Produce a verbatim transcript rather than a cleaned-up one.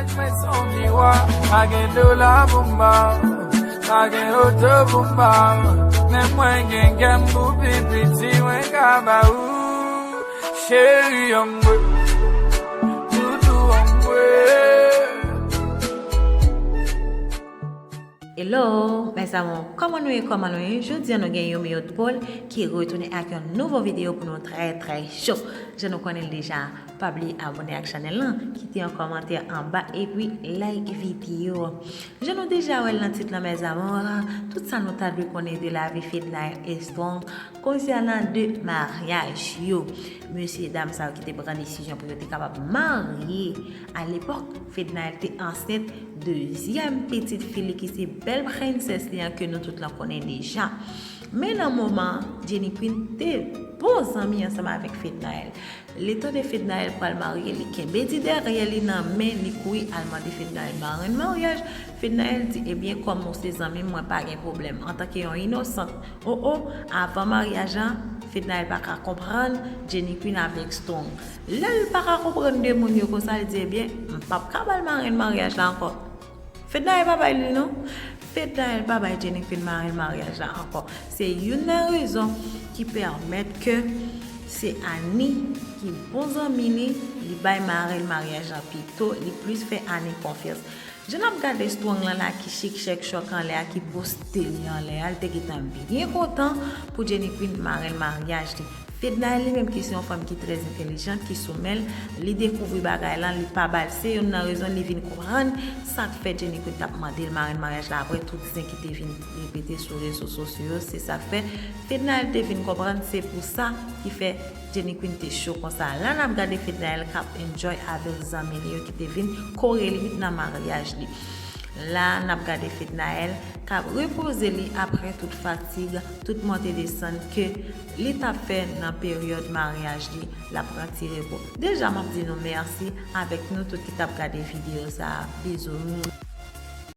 Mwen se yon ti wa, pa gen dola pou m ba w, pa gen oto pou m ba w, men mwen gen kè m pou pi piti mwen ka ba ou. Cheri an mwen, toutou an mwen. Hello, mes amours, kòman nou ye, kòman nou ye? Jodi a nou gen Yomi Haute Pole ki retounen ak yon nouvo videyo pou nou trè, trè cho. Jan nou konnen l deja, pa bliye abòne ak chanèl lan, kite yon kòmantè anba epi like videyo. Jan nou deja wè l nan tit lan, mes amours, tout sa nou ta dwe konnen de lavi Fednaelle e Strong konsènan de maryaj yo. Mesye dam sa yo ki te pran desizyon pou yo te kapab marye. A lepòk, Fednaelle te ansent dezyèm pitit fi li ki se bèl prensès li an ke nou tout lan konnen deja. Men nan moman an, Jenny Queen te bon zanmi ansanm avèk Fednaelle. Letan de Fednaelle pral marye, li kenbe di dèyè li nan men, li kouri al mande Fednaelle marenn maryaj. Fednaelle di, ebyen, kòm ou se zanmi m, mwen pa gen pwoblèm. Antanke yon inosant, o o, avan maryaj lan, Fednaelle pa ka konprann Jenny Queen avèk Strong. Lè l pa ka konprann de moun yo konsa, li di, ebyen, m p ap ka ba l marenn maryaj la ankò. Fednaelle pa bay li non. Fednaelle pa bay Jenny Queen marenn maryaj la ankò. Se youn nan rezon ki pèmèt ke se Annie ki bon zanmi li, li bay marenn maryaj la pito, li plis fè Annie konfyans. Jan n ap gade Strong lan la ki chik chèk chòk anlè a, ki poste li anlè a, li te gentan byen kontan pou Jenny Queen marenn maryaj li. Fednaelle li menm ki se yon fanm ki trè entèlijan, ki sou men l, li dekouvri bagay lan, li pa ba l. Se youn nan rezon li vin konprann sa k fè Jenny Queen t ap mande l marenn maryaj la apre tout zen ki te vin repete sou rezo sosyo yo. Se sa k fè Fednaelle te vin konprann, se pou sa ki fè Jenny Queen te cho konsa. La n ap gade Fednaelle k ap enjoy avèk zanmi li yo ki te vin kore li nan maryaj li. La n ap gade Fednaelle k ap repoze li apre tout fatig, tout monte desann ke li t ap fè nan peryòd maryaj li. L ap pran ti repo. Deja m ap di nou mèsi avèk nou tout ki t ap gade videyo sa a. Bizou.